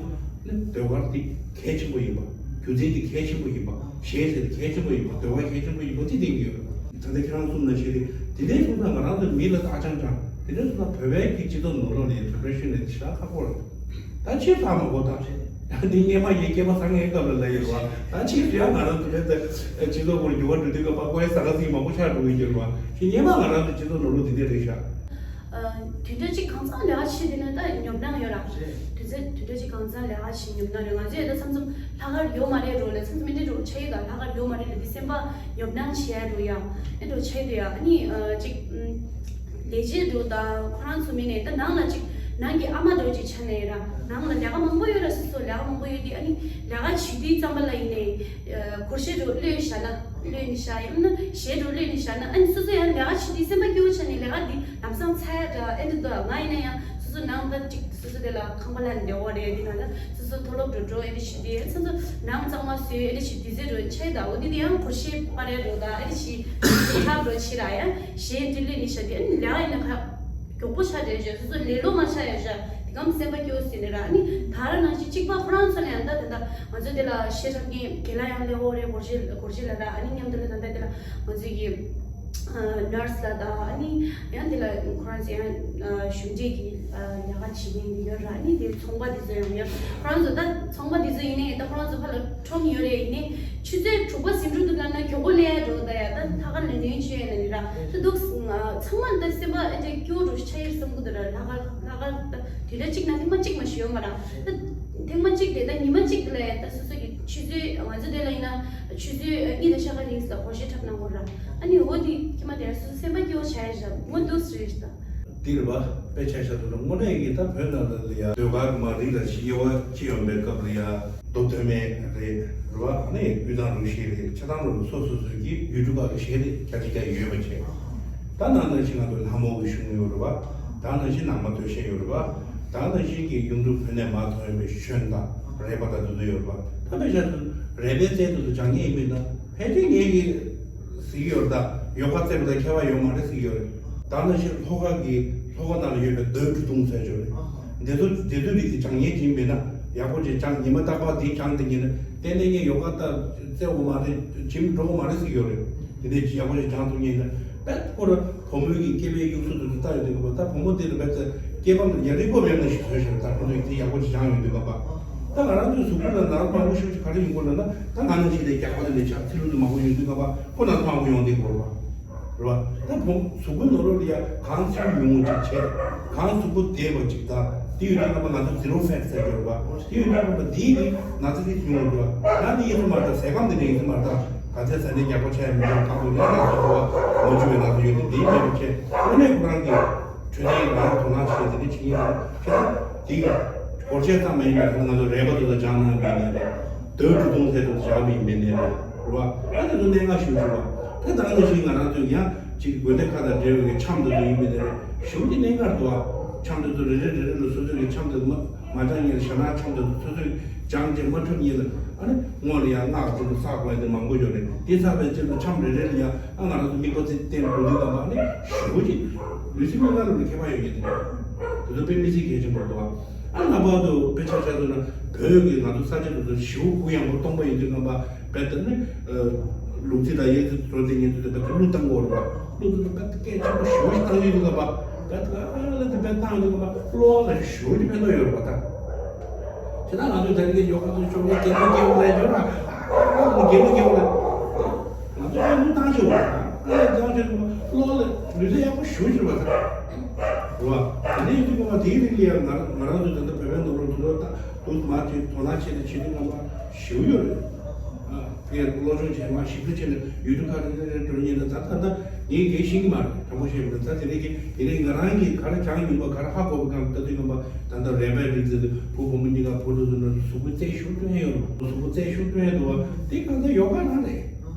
ནི་ཟློས་གར་འདི་གལ་ཆེན་པོ་ཡིན་པ། རྒྱུ་མཚན་འདི་གལ་ཆེན་པོ་ཡིན་པ། གཞས་ཟེར་འདི་གལ་ཆེན་པོ་ཡིན་པ། ཟློས་གར་གལ་ཆེན་པོ་ཡིན་པ་འདི་བསྟན་གྱི་ཡོད་རེད། ད་ལྟ་ཁྱེད་རང་གསུངས་ནང་བཞིན་རེད། དེ་འདྲའི་སོང་ཙང་ང་རང་ཚོ་མི་ལ་ད་ཨ་ཅང་ཅང་། དེ་འདྲའི་སོང་ཙང་བོད་པའི་གི་སྤྱི་ཚོགས་ནང་ལོགས་ལ་ཡ་ཌི་པི་རེ་ཤན་ལ་ཞེ་དྲག་ཁག་པོ་རེད། ད་ཕྱིར་ལྷག་མ་དགོས་ད། འདི་སྔས་མ་ངའི་སྐྱེས་པ་ཚང་མའི་སྐབས་ལ་ལབ་ཡོད་རེད་པ། ད་ཕྱིར་ཡང་ང་རང་ཚོ་ལ་ད་སྤྱི་ཚོགས་སྐོར་འགྱུར་བ་འགྲོ་དུས་སྐབས་པ་ཀོའི་ས་ཁ་ཟིག་མང་པོ་ཆགས་འགྲོ་གི་ཡོད་རེད་པ། ཞེས་སྔས་མ་ང་རང་ཚོ་སྤྱི་ཚོགས་ནང་ལོགས་འདི་འདྲ་རེད་ཤག་ཨ། དེ་འདྲ་ཅིག་གང་ཟག་ལས་ཀ་བྱེད་དེ་ན་ད་ཉོབ་སྣང་ཡོད་ར། རེད། དུས་ཚོད་དེ་འདྲ་ཅིག་གང་ཟག་ལས་ཀ་བྱེད་ཉོབ་སྣང་ཡོད། ང་ཚོས་ད་མཚམས་མཚམས་ལྷག་དཀར་ཡོད་མ་རེད་འགྲོ་ལ། མཚམས་མཚམས་མི་འདྲ་འགྲོ་ཆ་ཡོད་ད། ལྷག་དཀར་ཡོད་མ་རེད་ལ་འདི་སེམས་པ་ཉོབ་སྣང་བྱེད་ཡ་འགྲོ་ཡ། ཨེ་འགྲོ་ཆ་ཡོད་ཡ། ཨ་ནི་ཨ་ཅིག་ཨམ། ལས་བྱེད་འགྲོ་དང་ཁོ་རང་ཚོ་མིན་ནས་ད་ནང་ལ་ཅིག་ནང་གི་ཨ་མ་འགྲོ་ཅིག་ཆ་ནས་ར་ནང་ལ་ལས་ཀ་མང་པོ་ཡོད་ར། སོ་སོ་ལས་ཀ་མང་པོ་ཡོད་དེ། ཨ་ནི་ལས་ཀ་བྱེད་དུས་ཙམ་པ་ལ་ཡིན་ནས་སྒོར་གཞས་འགྲོ་གློད་བཞག་ན་གློད་ནས་བཞག་ཡང་ན་གཞས་འགྲོ་གློད་ནས་བཞག་ན། ཨ་ནི་སོ་སོ་ཡང་ལས་ཀ་བྱེད་དུས་སེམས་པ་སྐྱིད་པོ་ཆ་ནས་ལས་ཀ་འདི་ལམ་སང་ཚར་ཡ་འདྲ་ཨེ་འདུག་ད་ང་ཡིན་ན་ཡང་སོ་སོ་ནང་ད་ཅིག་སོ་སོ་དེ་ལ་ཁང་པ་ལ་འདེ་བོ་རེད། དེ་ན་ད་སོ་སོ་མཐོ་སློབ་འགྲོ་འགྲོ་ཨེ་འདྲ་བྱེད་དུས་ཚོ་ཚོ་ནང་གཙང་མ་བཟོས་ཨེ་འདྲ་བྱེད་དུས་ཚེ་འགྲོ་ཆ་ཡི་ད། འོ་དེ་དེ་ཡང་སྒོར་གཞས་པར་རེད་འགྲོ་ད་ཨེ་འདྲ་བྱེད་ཁག་འགྲོ་ཆེ་ར། ཡང་གཞས་འདི་གློད་ནས་བཞག་དེ་ཨ་ནི་ལས་ཀ་ཡིན་ན་ཁ། མགྱོགས་པོ་ཆགས་བསྡད་བྱས་སོ་སོ་ལེ་ལོ་མ་ཆགས་ཡ་བྱས་དེ་གམ་སེམས་པ་སྐྱོ་ཟིན་ནས་ར། ཨ་ནི་ད་ར་ནང་བཞིན་གཅིག་པ་ཁོ་རང་ཚོ་ལ་ཡང་ད་ད་ད་ང་ཚོ་དེ་ལ་གཞས་འཁྲབ་མཁན་རྒན་ལགས་ཡང་སླེབས་འོ་རེད། སྒོར་གཞས་སྒོར་གཞས་ལ་ར། ཨ་ནི་མཉམ་དུ་ལ་ད་ད་དེ་ལ་ང་ཚོ་གི་ནར་སི་ལ་ད་ཨ་ནི་ཡང་དེ་ལ་ཁོ་རང་ཚོ་ཡང་གཞུང་འབྲེལ་གྱི་ལས་ཀ་བྱེད་མཁན་ཡོད་ར། ཨ་ནི་དེ་ཚོང་པ་དེ་ཚོ་ཡང་ཡོད། ཁོ་རང་ཚོ་ད་ཚོང་པ་དེ་ཚོ་ཡིན་ནའི་ད་ཁོ་རང་ཚོ་ཕར་ལ་ཁྲོམ་ཡོད་རེད། ཡིན་ནའི་ཆུ་ཚོད་དྲུག་པ་ཟིན་འགྲོ་འདུག་ལབ་ན་མགྱོགས་པོ་སླེབས་ཡ་འགྲོ་ད་ཡ། ད་ལྷག་དཀར་ལ་ནོན་ཆོད་ཡ་ན་ནི་ར་ད་འདུག་ཚང་མ་ད་སེམས་པ་ཨེ་འདྲ་སྐྱོ་འགྲོ་ཆ་ཡིར་བསམ་གི་འདུག་ར། ལྷག་དཀར་ལྷག་དཀར་ད་དུས་ད་གཅིག་ན་ཐེངས་མ་གཅིག་མ་ཞིག་ཡོད་མ་ར། ད་ཐེངས་མ་གཅིག་དེ་ད་ཉི་མ་གཅིག་ལ་ཡ་ད་སོ་སོ་གི་ཆུ་ཚོད་ང་ཚོ་དེ་ལ་ཡིན་ན་ཆུ་ཚོད་གཉིས་དང་ཤ་ཁ་རིང་ས་སྒོར་གཞས་འཁྲབ་གནང་དགོས་ར། ཨ་ནི་འོ་དེ་ཁྱི་མ་དེ་ཡ་སོ་སོ་སེམས་པ་སྐྱོ་ཆ་ཡིར་ཟ་ངོ་འདུག་སེ་རེད་ད། འདི་རེད་པ། དཔེ་ཆ་བཞག་འདུག་ན་དངོས་གནས་ཀྱི་ད་བོད་ནང་ལ་ལ་ཡ་ཟློས་གར་མ་རིག་ལ་ཞིག་དབྱེ་བ་ཕྱེ་ཡོང་པའི་སྐབས་ལ་ཡ་མདོ་སྟོད་སྨད་རེད་རེད་པ། ཨ་ནི་དབུས་གཙང་རུ་བཞི་རེད། ཆ་ཚང་རུ་སོ་སོ་སོ་གི་ཡུལ་གྲུ་ཁག་གི་གཞས་རེད་རྒྱ་ཆེ་རྒྱ་ཡོད་པ་བྱས། ད་ནང་ནང་བཞིན་ང་ཚོ་ལྷ་མོ་གི་གཞུང་ཡོད་རེད་པ། ད་ནང་བཞིན་ནང་པ་སྟོད་གཞས་ཡོད་རེད་པ། ད་ནང་བཞིན་གྱི་གཡུང་དྲུང་བོན་ནས་མར་ཐོན་པའི་ཤོན་དང་རེད་པ། ད་དེ་ཚོ་ཡོད་རེད་པ། ད་དཔེ་ཆ་དེ་རེད་པའི་རྩལ་དེ་ཚོ་སྦྱང་མཁན་ཡིན་པས་ན་ཕལ་ཆེར་ངེད་ཀྱི་གཟིགས་ཡོད་རེད། ད་ཡོ་ག་རྩེད་པ་དང་ཁྱད་པར་ཡོད་མ་རེད་གཟིགས་ཡོད་རེད། ད་ནང་བཞིན་ལྷོ་ཁ་གི་ལྷོ་ཁ་ནང་ལ་ཡོད་པའི་རྡོའི་གྲུ་གདུང་ཟེར་ཡོད་རེད། འདི་ཚོ་འདི་ཚོའི་རིགས་དེ་སྦྱང་མཁན་ཅིག་ཡིན་པས་ན་ཡག་པོ་ཅིག་སྦྱང་། ཉི་མ་རྟག་པར་འདི་སྦྱང་བསྡད་མཁན་ན་ཏན་ཏན་ངས་ཡོ་ག་ད་རྩེ་འོ་མ་རེད། ཇིམ་འགྲོ་འོ་མ་རེད་གཟིགས་ཡོད་རེད། དེ་འདྲས་ཅིག་ཡག་པོ་ཅིག་སྦྱང་ཐུབ་མཁན་ཡིན་ན་དཔེ་ཁོ་ར་བུ་མོའི་གི་སྐེད་པའི་གཡུག་ཚུལ་དེ་ཚོ་ལྟ་ཡོང་དུས་སྐབས་པ། ད་བུ་མོ་དེ་ལ་དཔེ་ཚེ་སྐེད་པ་ལ་ཡ་རིག་པོ་མེད་ན་ཞིག་བཟོས་ཤག་ད་ཁོ་ཚོས་དེ་ཡག་པོ་ཅིག་སྦྱང་ཡོང་དུས་སྐབས་པ། ད་ང་རང་ཚོའི་གཟུགས་པོ་ལ་ནར་མང་པོ་ཞེ་པོ་ཅིག་ག་རེ་ཡོང་གི་ལབ་ན། ད་ང་ནང་བཞིན་དེ་རྒྱགས་པ་དེ་འདྲས་ཆགས། ཚིལ་ལུ་དེ་མང་པོ་ཡོང་དུས་སྐབས་པ་ཁོ་ནར་མང་པོ་ཡོང་དེ་གོ་རེད་པ། རེད་པ། ད་བུ་གཟུགས་པོའི་ནང་ལོགས་ལ་ཡ་གང་ཚིལ་ལུ་ཡོང་བ་ཅིག་བྱས། གང་གཟུགས་པོ་བདེ་བ་ཅིག་ད་དེ་ཡོད་དུས་སྐབས་པ་ང་ཚོ་zero fat ཟེར་གྱི་ཡོད་རེད་པ། དེ་ཡོད་དུས་སྐབས་པ་འདིའི་གི་ན་ཚ་དེ་ཡོང་བ་རེད་པ། ད་འདི་ཡིན་ས་མ་རེད། ད་ཟས་སྐོམ་དེ་འདྲས་ཡིན་ས་མ་རེད། ད་ག་ཚད་ཟ་ནས་ཡག་པོ་ཆགས་ཡ་མི་འདུག་ཁ་ཁོ་ཡ་ན་ཚ་འགྲོ་བ་མ་བཅུག་པའི་ན་ཚ་ཡོད་དེ་འདིའི་མེད་པ་བྱས། དངོས་གནས་ཁོ་རང་གི་འཕྲོད་བསྟེན་ལ་དོ་སྣང་བྱས་དེ་འདྲ་བྱེད་ཀྱི་ཡོད་རེད། ཁྱེད་རང་དེ་གི་སྒོར་གཞས་ཙམ་མ་ཡིན་པའི་ཁོ་ང་ཚོ་རེད་པ་དེ་ཚོ་སྦྱང་གནང་བ་ཡིན་ནའི་རེད། རྡོའི་གྲུ་གདུང་ཟེར་དེ་ཚོ་སྦྱང་བ་ཡིན་པ་ཡིན་ནའི་རེད། རེད་པ། ཨ་ནི་ཚོ་གནད་འགག་ཞེ་པོ་ཅིག་རེད་པ། ད་ད་ནང་བཞིན་ང་རང་ཚོ་ཡང་ཅིག་དགོན་སྡེ་ཁག་དང་འབྲེལ་བའི་འཆམ་དེ་ཚོ་ཡིན་པ་ཡིན་ནའི་རེད། ཞེ་པོ་ཅིག་གནད་འགག་འདུག་པ། འཆམ་དེ་ཚོ་རེ་རེ་རེ་རེ་ལ་སོ་སོ་གི་འཆམ་དེ་མ་མ་སྦྱང་ཉེན་ཞྭ་ནག་འཆམ་དེ་ཚོ་སོ་སོས་སྦྱངས་རྗེས་མ་འཁྲབ་ཉེན་ལ་ཨ་ནི་སྔོན་ལ་ཡང་སྔགས་དེ་ཚོ་བསགས་དགོས་ཡ་དེ་མང་པོ་ཡོད་རེད། དེ་བསགས་པའི་རྗེས་ལ་འཆམ་རེ་རེ་ལ་ཡང་ཨ་ང་རང་ཚོ་དམིགས་པ་དེ་བསྟན་འགྲོ་དུས་སྐབས་པ་ཨ་ནི་ཞེ་པོ་ཅིག་ལུས་སེམས་གཉིས་ཀ་ལ་ཁྱད་པར་ཡོད་ངེས་དེ་རེད། དེ་ཚོ་དཔེ་མི་སྲིད་གལ་ཆེན་པོ་འདུག་ཨ་ལྷག་པར་དུ་དཔེ་ཆ་བཞག་ཐུབ་ན་བོད་ཀྱི་ང་ཚོ་ས་ཆ་དེ་ཚོ་ཞེ་པོ་གུ་ཡངས་པོ་སྟོང་པ་ཡིན་དུས་སྐབས་པ་དཔེ་ལྟ་ན་ལུག་རྫི་དང་གཡག་རྫི་འགྲོ་དེ་ཉིན་དུ་དེ་དཔེ་གླུ་བཏང་གི་ཡོད་རེད་པ། གླུ་དེ་ཚོ་དཔེ་སྐད་ཆེན་པོ་ཞེ་པོ་ཞིག་བཏང་ཡོད་དུས་སྐབས་པ་དཔེ་ལྟ་ཨ་ལ་དེ་དཔེ་བཏང་ཡོད་དུས་སྐབས་པ་གློ་བ་ལ་ཞེ་པོ་ཅིག་ཕན་ཐོགས་ཡོད་རེད་པ། ད་ཁྱེད་རང་ང་ཚོའི་ད་རེས་ཀྱི་ཡོ་ག་ཚོ་ཤོག་ལེ་སྐད་ཆ་སྐད་པོ་ལས་ཡོད་ར། ཨ་ལ་དགེ་བ་སྐད་པོ་ལས་ང་ཚོ་ཨ་གླུ་བཏང་ཆོག་པ། ཨ་ལ་བཏང་ཆོག་གློ་བ་ལ་ལུས་རྩལ་ཡག་པོ་ཞེ་པོ་ཅིག་རེད་པ། ད་རེད་པ། དེ་ནས་ཡིན་དུས་སྐབས་པ་དེའི་རིགས་ལ་ཡང་ང་ང་རང་ཚོ་ད་ལྟ་བོད་པའི་ནང་ལོགས་དུ་ད་དུ་མ་ཅིག་དོ་སྣང་བྱས་ནས་བྱེད་དུས་སྐབས་པ་ཞེ་པོ་ཡོད་རེད། ཨ་ངས་སློབ་སྦྱོང་བྱས་མ་ཞིབ་ཏུ་བྱས་ནས་ཡུལ་དུ་ཁ་རེ་རེ་རེ་འགྲོ་ཉེན་ད་ད་ད་ད་ངས་འགན་ཤེས་ཀྱི་མ་རེད། དྲང་པོ་བཤད་པ་ད་དེ་རིང་གི་དེ་རིང་ང་རང་གིས་ག་རེ་སྦྱངས་ཡོད་པ་ག་རེ་ཧ་གོ་བ་གང་ལྟ་དུས་སྐབས་པ་ད་ལྟ་རེད་པའི་རིགས་ཚོ་བུ་བུ་མོ་གཉིས་ཀ་བུ་དུ་དུ་ན་གཟུགས་པོ་རྩལ་ཤུགས་སྟོན་ཡོད་རེད། གཟུགས་པོ་རྩལ་ཤུགས་སྟོན་ཡོད་འདུག་བ་དེ་གང་ལྟར་ཡོ་ག་རང་རེད། རེད་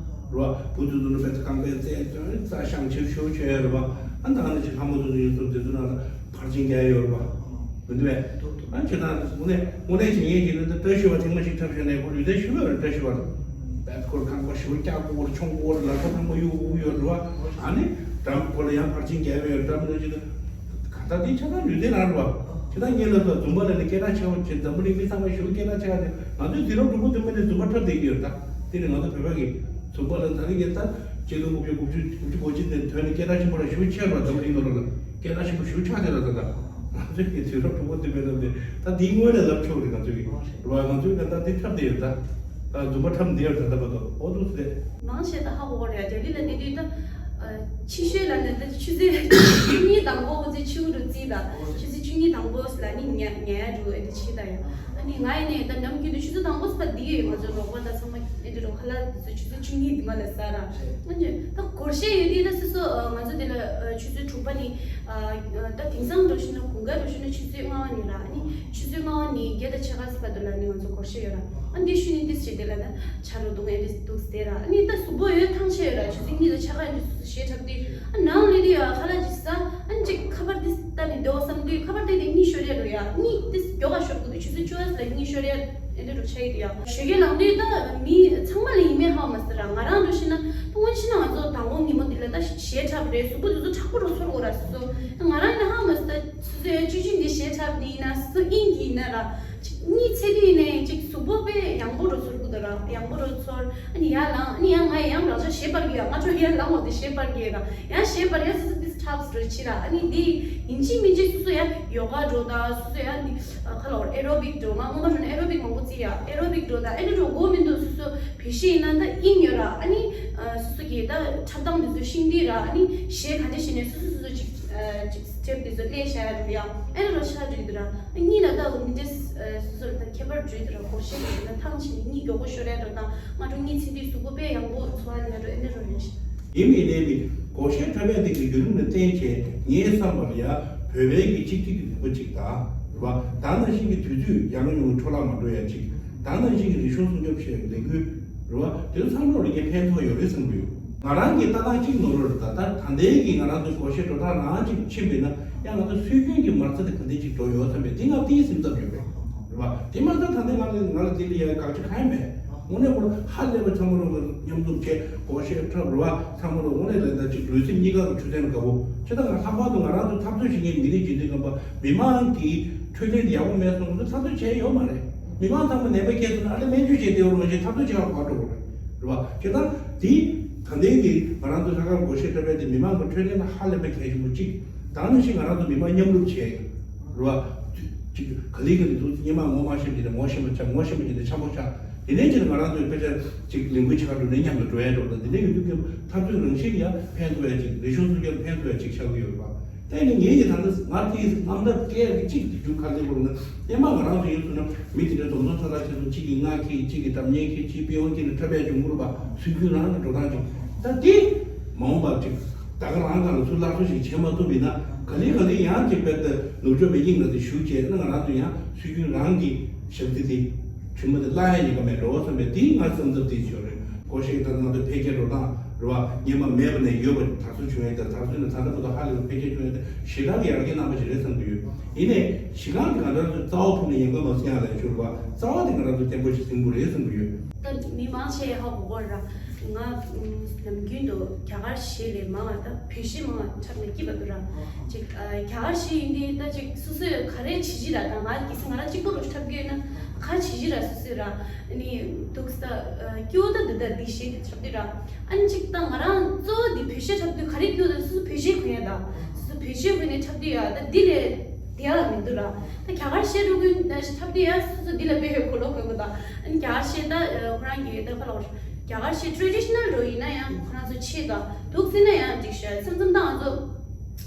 བ། བུ་དུ་དུ་ན་བས་རྐང་པའི་རྩལ་སྟོན་རྩལ་ཤང་ཆེ་ཤོས་ཆེ་ཡོད་རེད་བ། ཨ་ད་ནི་ཅི་ལྷ་མོ་དུ་དུ་ཡོད་ཚོ་དེ་ཚོ་ན་ཕར་ཕྱིན་རྒྱག་ཡོད་རེད་བ། མི་འདུག་བས། ཨ་ཁྱེད་རང་དངོས་གནས་དངོས་གནས་ཀྱི་ངེད་ཀྱི་ནི་བཀྲ་ཤིས་པ་ཐེངས་མ་ཞིག་འཁྲབ་བྱས་ནས་ཁོ་ལུས་རྩལ་ཞུ་བ་རེད། བཀྲ་ཤིས་པ་རེད། བས་ཁོར་ཁང་པ་ཞུ་སྐྱག་ཀོར་ཆོང་ཀོར་ལག་པ་ཐང་པ་གཡུག་གཡུག་ཡོད་རེད་བ། ཨ་ནི་འགྲམ་ཁོ་ལ་ཡང་ཕར་ཕྱིན་རྒྱག་ཡོད་འགྲམ་ནས་ཅི་ག་ད་དེ་ཆ་ཚང་ལུས་རྩལ་རང་རེད་བ། ཁྱེད་རང་ངེད་ལ་ད་འཛུམ་པ་ལ་ནི་སྐད་གྲགས་ཆེ་བ་ཆེ་འཛམ་བུ་གླིང་མི་ཚང་མ་ཞུ་སྐད་གྲགས་ཆེ་བ་དེ་ང་ཚོའི་དུས་རབས་དྲུག་པ་བདུན་པ་ནས་འཛུམ་པ་འཁྲབ་བསྡད་ཀྱི་ཡོད་ད། དེ་ནི་ང་ཚོ་བོད་པ་གི་འཛུམ་པ་ལ་ད་རིང་གི་ད་ཆིག་སྟོང་དགུ་བརྒྱ་དགུ་བཅུ་དགུ་བཅུ་གོ་གཅིག་ནས་ཐོན་ནས་སྐད་གྲགས་ཆེན་པོ་ལ་ཞུ་ཆེ་བ་འཛམ་བུ་གླིང་ནང་ལོགས་ལ་སྐད་གྲགས་ཆེན་པོ་ཞུ་ཆགས་ཏེ་ལ་ད་ད་ང་ཚོའི་གི་དུས་རབས་དྲུག་པ་བདུན་པའི་ནང་ནས་ད་འདིའི་སྔོན་ལ་ལབ་ཆོག་རེད། ང་ཚོའི་གི་རེད་བ། ང་ཚོའི་གི་ད་འདི་འཁྲབ་བསྡད་ཡོད་ད། ད་འཛུམ་པ་འཁྲབ་བསྡད་ཡོད་ད་ད་བར་དུ་ཨོ་འདུག་སེ། ནང་བཤད་ད་ཧ་གོ་གི་རེད། རྒྱ་རི་ལ་བསྡད་དུས་ད་ཕྱི་ཤོད་ལ་ནི་ད་ཆུ་ཚོད་བཅུ་གཉིས་དང་པོ་འོ་ཚེ་ཆུ་རུ་རྩིས་ད་ཆུ་ཚོད་བཅུ་གཉིས་དང་པོ་ལ་ནི་ཉལ་ཉལ་ཡ་འགྲོ་ཨེ་འདྲ་བྱེད་ད་ཡོད། ནི་ང་ཡིན་ནའི་ད་ནམ་རྒྱུན་དུ་ཆུ་ཚོད་དང་པོ་ཙམ་འདི་ཡོད། ང་ཚོ་རོགས་པ་དང་ཚང་མ་འདི་འདྲ་ཁ་ལག་འདི་ཚོ་ཆུ་ཚོད་བཅུ་གཉིས་འདི་མ་ལ་ཟ་ར། ཨ་ནི་ད་སྒོར་གཞས་ཡོད་དུས་ད་སོ་སོ་ང་ཚོ་འདི་ལ་ཆུ་ཚོད་དྲུག་པ་ནི་ད་དེང་སང་འགྲོ་ཤེ་ན་དགུན་ཁ་འགྲོ་ཤེ་ན་ཆུ་ཚོད་ལྔ་པ་ནི་ར། ཨ་ནི་ཆུ་ཚོད་ལྔ་པ་ནི་བརྒྱད་དང་ཕྱེད་ཀ་ཙམ་བར་དུ་ལ་ནི་ང་ཚོ་སྒོར་གཞས་ཡོད་ར། ཨ་འདི་ཤུ་ནི་ཏིས་བྱེད་དེ་ལ་ད་ཆ་རོ་འདུག་ཨེ་འདྲ་འདུག་སྟེ་ར། ཨ་ནི་ད་གཟུགས་པོ་ཡོད་ཐང་ཆད་ཡོད་ར། ཆུ་ཚོད་གཉིས་དང་ཕྱེད་ཀ་ཨེ་འདྲ་སོ་སོ་གཞས་འཁྲབ་དུས་ཨ་ནང་ལས་དུས་ཡ་ཁ་ལག་ཅིག་ཟ། ཨ་ནི་ཅིག་ཁ་པར་དེ་ལྟ་ནས་སྡོད་བསམ་དུས་ཁ་པར་དེ་དེ་གཉིད་ཤོར་ཡ་རོ་ཡ། གཉིད་དེ་མགྱོགས་ག་ཤོར་དགོས་དུས་ཆུ་ཚོད་བཅུ་པ་ལ་གཉིད་ཤོར་ཡ་ཨེ་འདྲ་རོ་ཆགས་ཡི་དུས་ཡ། ཞོགས་ཀས་ལངས་དུས་ད་མི་ཚང་མ་ལ་ཡིན་མིན་ཧ་མ་ཟེར་ར། ང་རང་འགྲོ་ཤེ་ན་ད་སྔོན་ཤེ་ན་ང་ཚོ་མདང་དགོང་ཉིན་མོ་འདི་ལ་ད་གཞས་འཁྲབ་རེད། གཟུགས་པོ་དེ་ཚོ་མཁྲེགས་པོ་རུ་ཚོར་དགོས་ར་སོ་སོ། ད་ང་རང་ཡིན་ན་ཧ་མ་ཟེར། ད་སོ་སོ་ཡ་ཅུ་ཅུ་འདི་གཞས་འཁྲབ་ནི་ཡིན་ན་སོ་སོ་དབྱིན་ཇི་ཡིན་ན་ར། ཅིག་གཉིད་སད་དུས་ནས་ཅིག་གཟུགས་པོ་དཔེ་ཡང་པོ་རུ་ཚོར་གི་འདུག་ར། ཡང་པོ་རུ་ཚོར། ཨ་ནི་ཡར་ལངས། ཨ་ནི་ཡང་ང་ཡང་རང་ཅག་གཞས་སྤར་གི་ཡ། ང་ཅོ་ཡར་ལངས་འོ་དེ་གཞས་སྤར་གི་ཡ་ར། ཡང་གཞས་སྤར་ཡ་སོ་སོ་དིས་ཐབས་རུ་ཕྱི་ར། ཨ་ནི་དེ་ཡིན་གཅིག་མིན་གཅིག་སོ་སོ་ཡ་ཡོ་ག་འགྲོ་དང་སོ་སོ་ཡ་ནི་ཁ་ལོ་ཨེ་རོ་བིག་འགྲོ། ང་སྔོན་མ་འགྲོ་ན་ཨེ་རོ་བིག་མང་པོ་རྩེ་ཡ། ཨེ་རོ་བིག་འགྲོ་དང་ཨེ་འགྲོ་འགྲོ་དགོས་མི་འདུག་སོ་སོ་བོད་གཞས་ཡིན་ན་ད་དབྱིངས་ཡོད་ར། ཨ་ནི་སོ་སོ་གི་ད་འཁྲབ་སྟངས་དེ་ཚོ་ཤེས་དུས་ར། ཨ་ནི་གཞས་ག་འདྲ་བྱས་ནས་སོ་སོ་སོ་སོ་ཅིག་ཅིག་སི་ཊེབ་དེ་ཚོ་སླེབས་བཞག་ཡ་རེད་ཡ། ཨེ་རོ་ཤ་རེད་དུ་ར། གཉིད་ལ་ད་འོ་མི་འདྲ་སོ་སོ་ལ་ད་ཁྱད་པར་འགྲོ་དུ་ར། སྒོར་གཞས་ལ་ད་ཐང་ཆད་ནས་གཉིད་མགྱོགས་པོ་ཤོར་ཡ་འགྲོ་དང་ང་ཚོ་གཉིད་ཚིག་དུས་གཟུགས་པོ་དཔེ་ཡང་པོ་ཚོར་ཡ་འགྲོ་ཨེ་འདྲ་རོ་རེད། ཡིན་མིན་ནའི་མིན་སྒོར་གཞས་འཁྲབ་ཡ་དེ་གི་བརྒྱུད་རིམ་ལ་བརྟེན་བྱས་ངའི་བསམ་པ་ལ་ཡ་བོད་པའི་གི་གཅིག་གཅིག་གི་རིག་པ་གཅིག་དང་རེད་བ། ད་ནང་བཞིན་གྱི་དུས་ཚོད་ཡང་ཉུང་འཕྲོ་བརླག་མ་འགྲོ་ཡ་གཅིག་ད་ནང་བཞིན་གྱི་རིག་གཞུང་སྲུང་སྐྱོབ་བྱེད་ཡ་གི་ལས་འགུལ་རེད་བ། དེ་ཚོ་ཚང་མ་ལ་ངས་ཕན་ཐོགས་ཡོད་རེད་བསམ་གྱི་ཡོད། ང་རང་གི་ལྟ་སྟངས་གཅིག་ནོར་རེད། ད་ལྟ་ད་ལྟའི་གི་ང་རང་ཚོའི་སྒོར་གཞས་འགྲོ་སྟངས་རང་གཅིག་ཕྱིན་པས་ན་ཡང་ང་ཚོ་སྲོལ་རྒྱུན་གྱི་མ་རྩ་དེ་ག་འདྲ་ཅིག་འགྲོ་ཡོད་བསམ་པས་དེ་ང་དེའི་སེམས་འཚབ་ཡོད་རེད། རེད་བ། དེ་མ་ཚད་ད་ལྟའི་ང་ལ་ང་ལ་དེ་ལ་ཡ་དགག་བྱ་གང་ཡང་མེད། དངོས་གནས་ཁོ་ཧ་ལས་པ་ཚང་མ་ལོག་མཉམ་འཛོམས་བྱས་སྒོར་གཞས་འཁྲབ་རེད་བ། ཚང་མ་ལོག་དངོས་གནས་ལ་ད་ཅིག་ལུས་སེམས་གཉིས་ཀ་ལ་འཕྲོད་བསྟེན་དགའ་པོ་བྱེད། ད་ང་ལྷག་པར་དུ་ང་རང་ཚོ་འཐབ་རྩོད་བྱེད་མཁན་མི་རིགས་ཀྱི་འདི་ངན་པ་མི་མང་གི་འཕྲོད་བསྟེན་དེ་ཡག་པོ་མེད་སོང་ང་ཚོ་འཐབ་རྩོད་བྱས་ཡོད་མ་རེད། མི་མང་ཚང་མ་ནད་པ་སྐྱེས་སོང་ན་ཨ་ལེ་སྨན་བཅོས་བྱས་བསྡད་པ་རེད་མ་གཞི་འཐབ་རྩོད་བྱེད་ཡག་ག་འགྲོ་གི་རེད། རེད་བ། བྱས་ཙང་དེ་ད་ལྟའི་གི་ང་རང་ཚོ་ལྷག་དཀར་སྒོར་གཞས་འཁྲབ་པའི་དེ་མི་མང་གི་འཕྲོད་བསྟེན་ལ་ཧ་ལས་པའི་གལ་ཆེན་པོ་གཅིག་ད་ནང་བཞིན་ང་རང་ཚོ་མི་མང་མཉམ་རུབ་བྱས། རེད་བ། གཅིག་ག་ལེ་ག་ལེ་འདུག་སྙེ་མ་ངོ་མ་ཤེས་ཀྱི་རེད། ངོ་ཤེས་པ་ཆགས། ངོ་ཤེས་པ་ཅིག་དེ་འཆམ་པོ་ཆགས། དེ་ནས་ཅིག་ང་རང་ཚོའི་དཔེ་ཆ་ཅིག་ལས་འགུལ་ཆགས་འགྲོ་ནས་མཉམ་དུ་འགྲོ་ཡ་འགྲོ་དང་དེ་འདྲ་ཡོད་དུས་ཀྱི་འཐབ་རྩོད་རང་བཞིན་ཡང་ཕན་ཐོགས་ཡ་ཅིག་རིག་གཞུང་སྲུང་སྐྱོབ་ཕན་ཐོགས་ཡ་ཅིག་ཆགས་ཀྱི་ཡོད་རེད་བ། དེ་ནི་ངེད་ཀྱི་ད་ལྟ་ང་དེའི་དངངས་འཐབ་སྐྱེ་ཡ་གི་གཅིག་དེ་རྒྱུ་ག་རེ་དགོས་ན་སྙེ་མ་ང་རང་ཚོ་ཡིན་ཚོ་ན་མི་དེ་འདྲ་སྡོམ་སྡོམ་ཚ་ཚ་བྱེད་དུས་གཅིག་གིས་ང་ཁྱེད་གཅིག་གིས་གཏམ་ངན་ཁྱེད་གཅིག་པེ་ཡོང་གཅིག་ལ་འཁྲབ་པའི་འབྱུང་ཁུངས་རེད་བ། སྲོལ་རྒྱུན་རང་གི་འགྲོ་སྟངས་ཅིག་ད་དེ་མ་འོངས་པ་ཅིག་ད་ག་རང་ག་ལ་ཚུར་སླར་གསོ་ཞིག་བྱེད་མ་ཐུབ་པ་ཡིན་ན་ག་ལེ་ག་ལེ་ཡང་ཅིག་དཔེ་ལྟ་ནུབ་ཕྱོགས་པའི་དབྱིངས་ལ་དེ་ཞུགས་བྱས་ན་ང་རང་ཚོ་ཡང་སྲོལ་རྒྱུན་རང་གི་ཞབས་རྩི་དེ་གྲུ་མ་དེ་བརླག་ཡ་ཉེན་ཁ་མེད་འགྲོ་བསམ་པའི་དེའི་ང་བསམ་ཚུལ་དེ་ཡོད་རེད། སྒོར་གཞས་དང་ང་ཚོ་འཕེལ་རྒྱས་འགྲོ་སྟངས་རེད་བ། སྔོན་མ་མེད་པ་ནས་ཡོད་པ་དར་སྲོལ་བྱུང་ཡས་དང་དར་སྲོལ་ནས་ད་ལྟ་བར་དུ་ཧ་ལས་པ་འཕེལ་རྒྱས་བྱུང་ཡས་དང་གཞི་གྲངས་ཀྱི་ཡར་རྒྱས་གནང་བ་ཞིག་རེད་བསམ་གྱི་ཡོད། ཡིན་ནའི་གཞི་གྲངས་ཀྱི་ང་རང་ཚོའི་རྩ་བ་ཕུག་ནས་ཉེན་ཁ་མ་སྲིད་ཡ་ལ་ཞུ་རེད་བ། རྩ་བ་དེ་ང་རང་ཚོ་བརྟན་པོ་ཞིག་ཟིན་དགོས་རེད་བསམ་གྱི་ཡོད། ད་མི་མང་ཆེ་ཧ་གོ་གོ་ར། ང་ནམ་རྒྱུན་དུ་རྒྱ་གར་གཞས་ལས་མང་བ་ད་བོད་གཞས་མང་བ་འཁྲབ་ནས་སྐྱིད་པ་འདུག་ར། ཅིག་རྒྱ་གར་གཞས་ཡིན་དུས་ད་ཅིག་སོ་སོས་ག་རེ་བྱེད་ཀྱི་ར། ད་ང་གལ་སྲིད་ང་རང་གཅིག་པོ་རུ་འཁྲབ་ཀྱི་ཡོད་ན་ག་བྱེད་ཀྱི་ར་སོ་སོས་ར། ཨ་ནི་འདུག་ས་ད་སྐྱིད་པོ་ད་འདི་ད་འདི་གཞས་འདི་འཁྲབ་དུས་ར། ཨ་ནི་ཅིག་ད་ང་རང་གཙོ་བོ་འདི་བོད་གཞས་འཁྲབ་དུས་ག་རེ་སྐྱིད་པོ་ད་སོ་སོ་བོད་གཞས་གོན་ཡ་ད་སོ་སོ་བོད་གཞས་གོན་ནས་འཁྲབ་དུས་ཡ་ད་འདི་ལས་དེ་ཡ་མི་འདུག་ར། ད་རྒྱ་གར་གཞས་འཁྲབ་ཀུན་འཁྲབ་དུས་ཡ་སོ་སོ་འདི་ལ་དཔེ་གོ་ལོག་གོན་དགོས་ད། ཨ་ནི་རྒྱ་གར་གཞས་ད་ཁོ་རང་གི་ད་ཁ་ལོ་རྒྱ་གར་གཞས་ཊེ་རེ་ཌི་ཤ་ནལ་འགྲོ་ཡིན་ན་ཡང་ཁོ་རང་ཚོ་ཆེད་དུ་འདུག་ཟེར་ན་ཡང་འགྲིག་ཤག་མཚམས་མཚམས་ད་ང་ཚོ་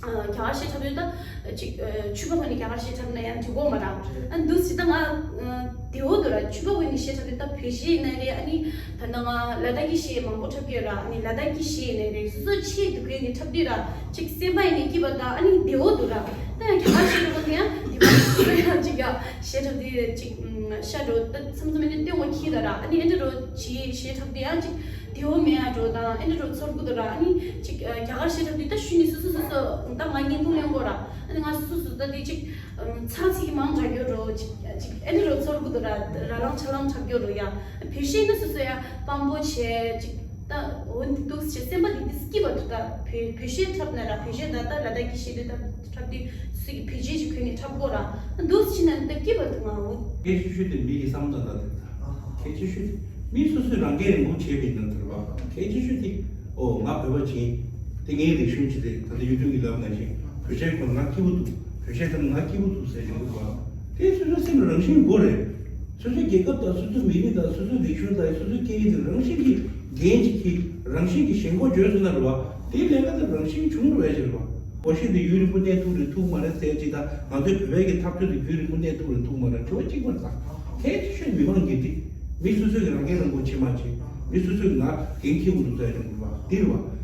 རྒྱ་གར་གཞས་འཁྲབ་དུས་ད་ཅིག་ཕྱུ་པ་ཁོ་ནི་རྒྱ་གར་གཞས་འཁྲབ་ན་ཡང་འགྲིག་གོ་མ་ར། ཨ་འདུག་ཟེར་ད་ང་དེ་འོ་དུ་ར་ཕྱུ་པ་ཁོ་ནི་གཞས་འཁྲབ་དུས་ད་བོད་གཞས་ཡིན་ན་རེད། ཨ་ནི་ད་ད་ང་ལ་དྭགས་ཀྱི་གཞས་མང་པོ་འཁྲབ་ཀྱི་ཡོད་ར། ཨ་ནི་ལ་དྭགས་ཀྱི་གཞས་ཡིན་ན་རེད། སོ་སོ་ཆེད་དུ་གོན་ནས་འཁྲབ་དུས་ར་ཅིག་སེམས་པ་ཡིན་ནས་སྐྱིད་པ་ད་ཨ་ནི་དེ་འོ་དུ་ར། ད་ཡང་རྒྱ་གར་གཞས་འཁྲབ་དུས་ཡང་དེ་འོ་ཡང་ཅིག་ཡ་གཞས་འཁྲབ་དུས་ཅིག་ཤ་འགྲོ་ད་མཚམས་མཚམས་ཨ་ནི་སྟོན་འོ་ཁྱི་ད་ར། ཨ་ནི་ཨེ་འདྲ་རོ་ཇི་གཞས་འཁྲབ་དུས་ཡང་ཅིག་དེའོ་མེ་ཨ་འགྲོ་དང་ཨེ་འདྲ་རོ་ཚོར་གུ་དུ་ར། ཨ་ནི་ཅིག་རྒྱ་གར་གཞས་འཁྲབ་དུས་ད་ཤུ་ནི་སུ་སུ་སུ་སུ་ད་ང་བརྙན་ཐུང་ལེན་གོ་ར། ཨ་ནི་ང་སུ་སུ་སུ་ད་དེ་ཅིག་ཚ་ཚིག་མང་དྲགས་ཡོད་རོ། ཅིག་ཅིག་ཨེ་འདྲ་རོ་ཚོར་གུ་དུ་ར། ར་ལང་ཆ་ལང་འཁྲབ་ཡོད་རོ་ཡ། བོད་གཞས་ནི་སུ་སུ་ཡ་སྤམ་པོ་བྱས་ཅིག་ད་འོ་འདི་འདུག་ཅེས་སེམས་པ་འདི་འདི་སྐྱིད་པ་འདུག་ད་བོད་བོད་གཞས་འཁྲབ་ན་ར་བོད་གཞས་ད་ད་ལ་དྭགས་ཀྱི་གཞས་འདི་ད་འཁྲབ་དུས་སུ་གི་བོད་གཞས་ཅིག་གོན་ནས་འཁྲབ་གོ་ར། འདུག་ཕྱིན་ན་འདི་སྐྱིད་པ་འདུག་ང་འོ། སྐད་ཆ་ཤོད་དུས་མི་གི་བསམ་ཚུལ་ད་དེ་ད་སྐད་ཆ་ཤོད་དུས་མི་སོ་སོའི་རང་སྐད་རིང་པོ་བྱས་པའི་ནང་དུ་རེད་བ། སྐད་ཆ་ཤོད་དུས་ཨོ་ང་བོད་པ་ཡིན། དེ་ངའི་རིག་གཞུང་ཅིག་རེད། ད་ལྟ་གཡུ་སྒྲོན་གྱིས་ལབ་ནང་བཞིན་བོད་གཞས་གོན་ང་སྐྱིད་པོ་འདུག་བོད་གཞས་འཁྲབ་ང་སྐྱིད་པོ་འདུག་ཟེར་ཡོང་གི་འདུག་བ། དེ་སོ་སོའི་སེམས་ལ་རང་བཞིན་དགོས་རེད། སོ་སོའི་རྒྱལ་ཁབ་དང་སོ་སོའི་མི་རིགས་དང་སོ་སོའི་རིག་གཞུང་དང་སོ་སོའི་སྐད་ཡིག་དེ་རང་བཞིན་གྱིས་འགན་ཅིག་གིས་རང་བཞིན་གྱིས་ཞེན་ཁོག་བརྗོད་སོང་ན་རེད་བ། དེའི་ལས་ཀ་དེ་རང་བཞིན་བྱུང་རུ་བས་ཅིག་རེད་བ། སྒོར་གཞས་དེ་ཡུན་རིང་པོ་གནས་ཐུབ་རེད་ཐུབ་མ་རེད་ཟེར་ཅིག་དང་ང་ཚོའི་བོད་པའི་གི་འཐབ་རྩོད་དེ་ཡུན་རིང་པོ་གནས་ཐུབ་རེད་ཐུབ་མ་རེད་དྲི་བ་གཅིག་པ་རེད་ད། གལ་ཆེ་ཤོས་མི་མང་འགན་འཁྲི། མི་སོ་སོའི་རང་འགན་རང་འཁུར་བྱེད་མ་བྱེད། མི་སོ་སོའི་ང་འགན་འཁྱེར་དགོས་འདུག་ཟེར་ཡོང་དགོས་པ་དེ་རེད་བ།